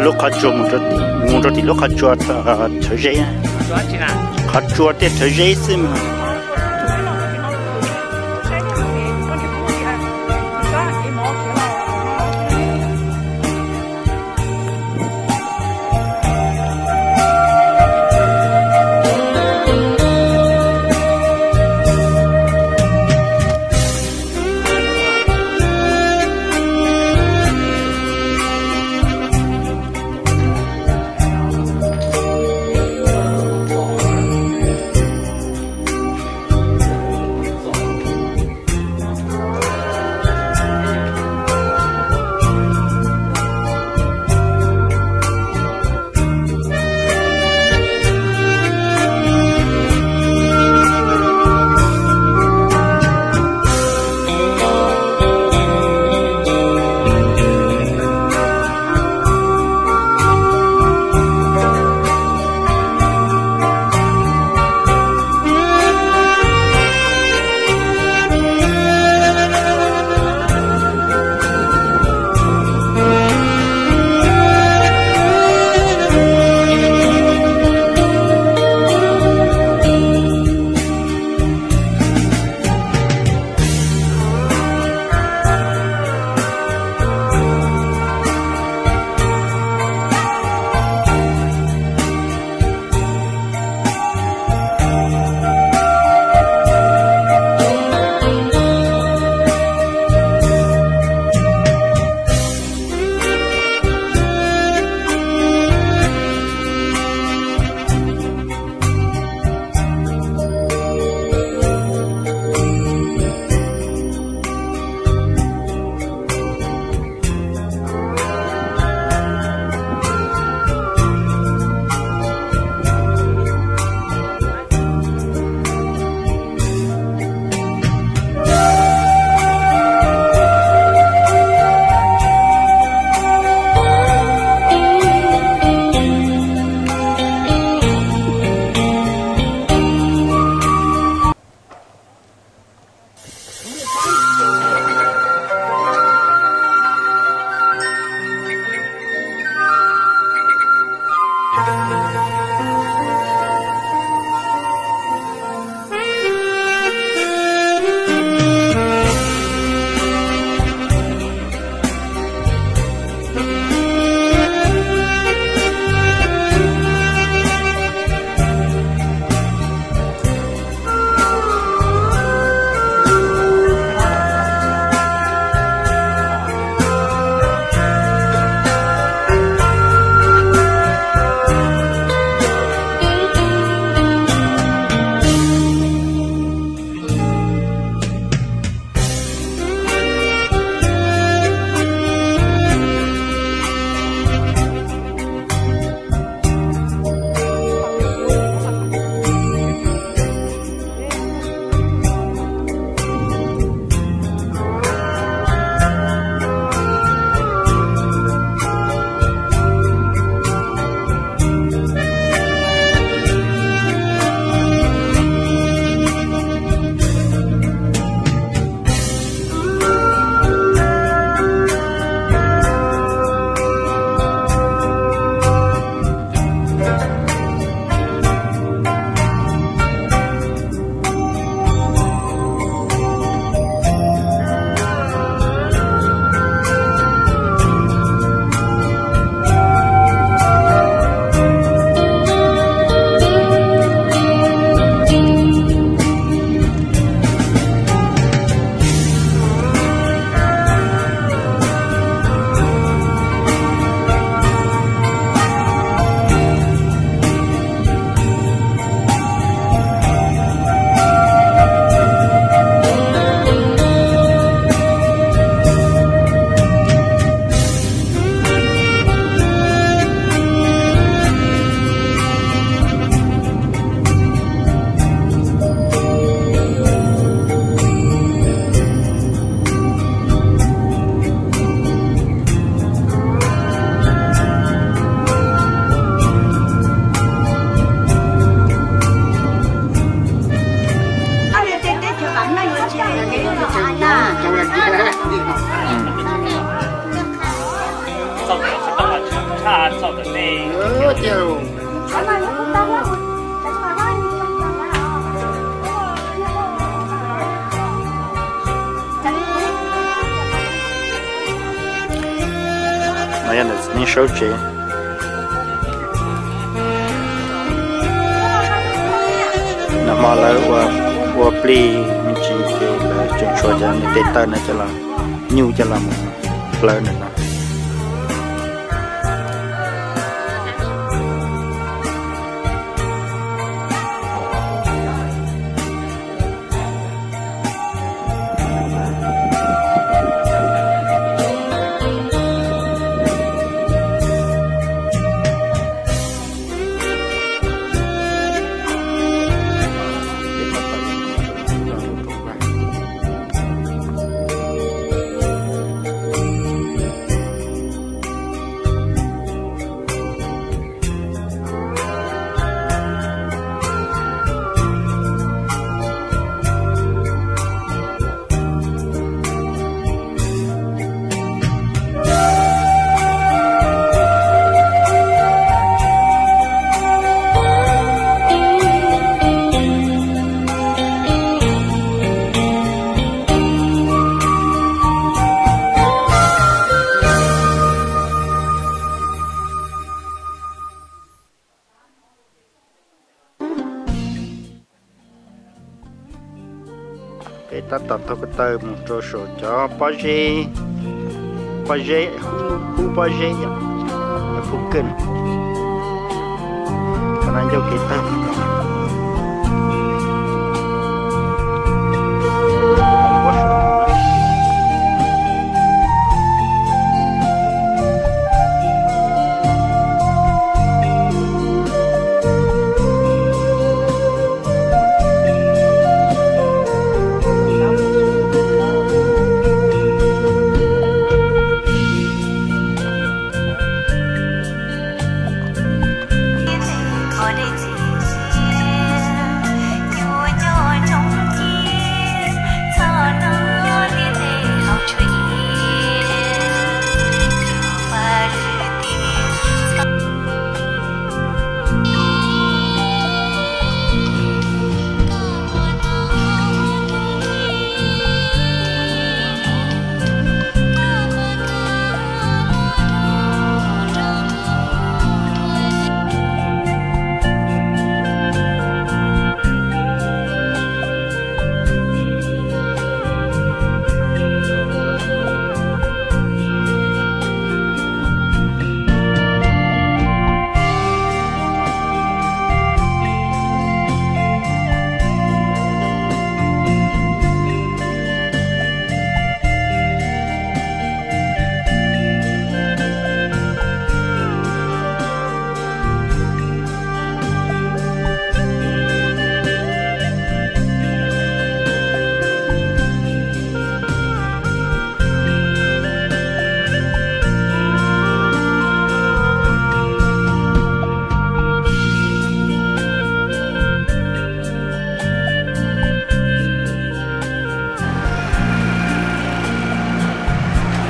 Lub qhov tsua mus rau tim, mus rau tim lub qhov tsua, thawv zeb. Qhov tsua tej thawv zeb xwb mas. No yog ntawm txiv neej saub tsev. Nag hmo lawv ua plig me ntsis ces lawv tseem tshuav cov niag tes taw no coj los, nyuj coj los mus plawv ntawm no. Peb tab tom taug ko taw mus rau saum cov pob zeb, pob zeb, hub pob zeb yom, hub kawg. Qhov no ncauj kev tawg.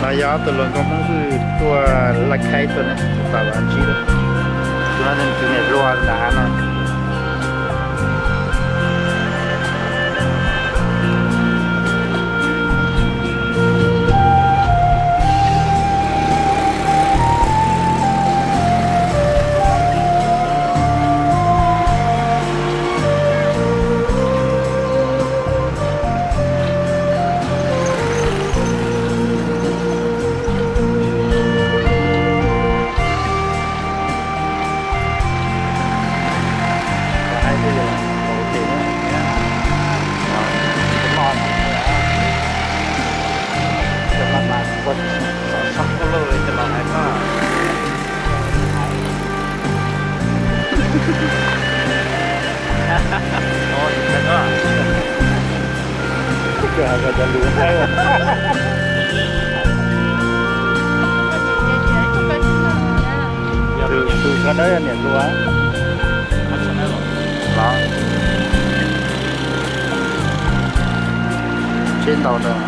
No yog tus hluas nkauj Hmoob Vwj tuaj laij khaib tuaj ne, tus tom los ntsib lawm. Tus no tus niam hluas ntawm hav no. Tus sawv daws yog niam hluas los tsheb ntau rau.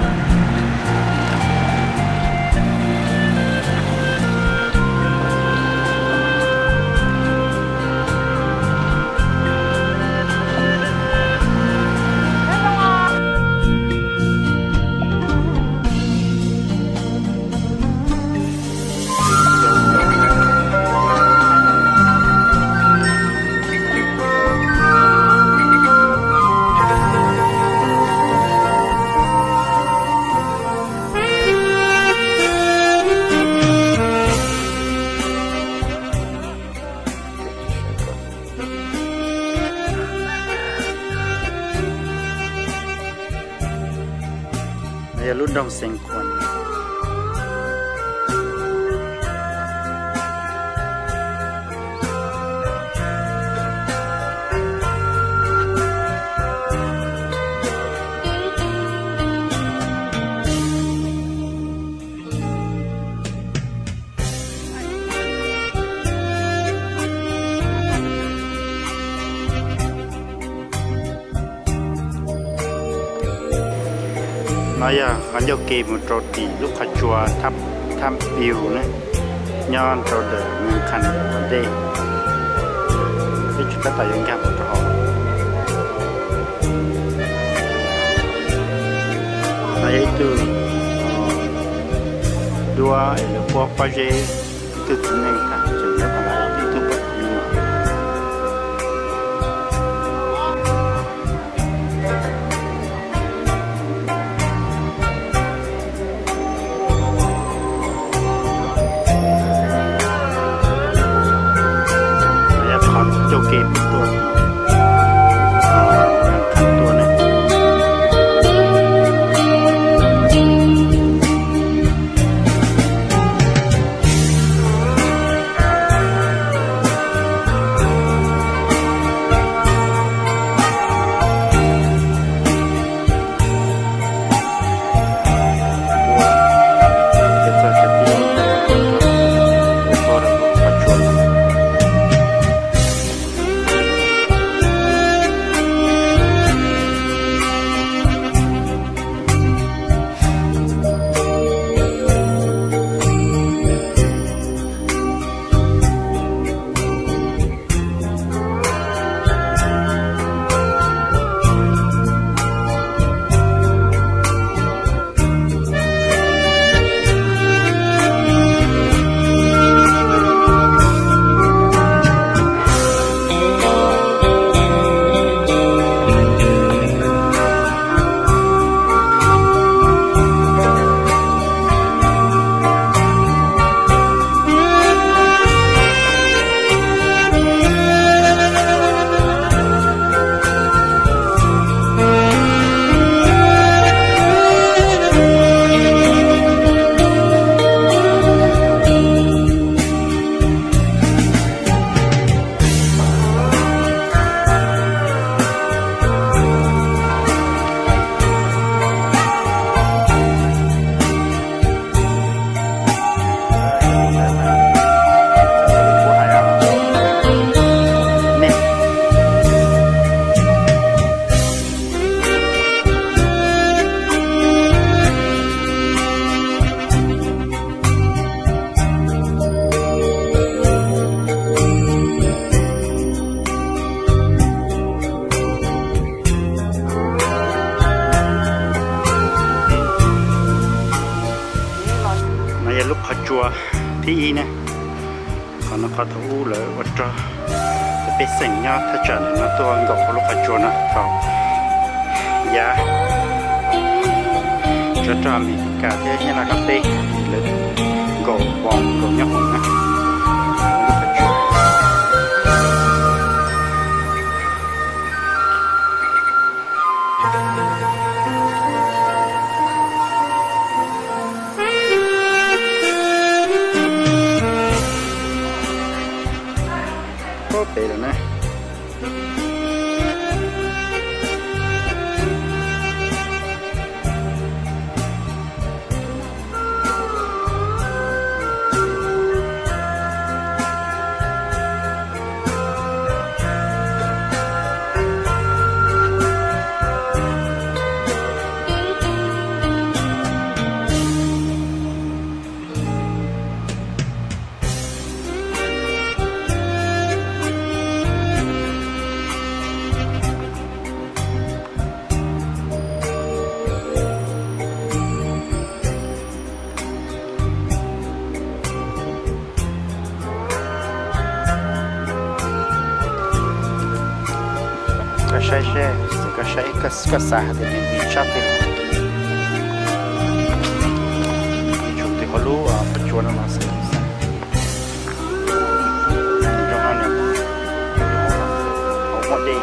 nroog Xeev Khuam. No yog qhov ncauj ke mus rau tim lub qhov tsua Thab Piu na, nyob rau ntawm Naj Khas tom ntej. Peb tsis tab tom yuav nkag mus rau hauv. No yog ib tug duab es lawv puab pob zeb, ib tug txiv neej tham tseem nyob qhov no, ib tug poj niam. Qhov ncauj ke tuaj, tuaj ne. No yog lub qhov tsua thib ib ne. Qhov no qhov thaum ub lawv ua rog, pej xeem nyob thaj tsam ntawm no tuaj nkaum hauv lub qhov tsua no thaum yav tsov rog Amelikas thiab Nyab Laj qab teb, lawv nkaum vos nkaum nyob hauv na. Pem lawm na. Koj saib seb, koj saib koj xav hais tias nws tshaj twg. Tsum twg hauv lub qhov tsua no los xav. Zoo no nws hauv muaj dej.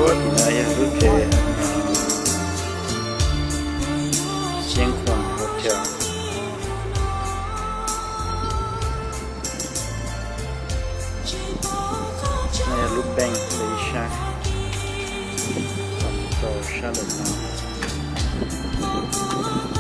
Tim no yog lub tsev Xieng Khuam Hotel. No yog lub bank ntawm ib sab, rau sab ntawm no.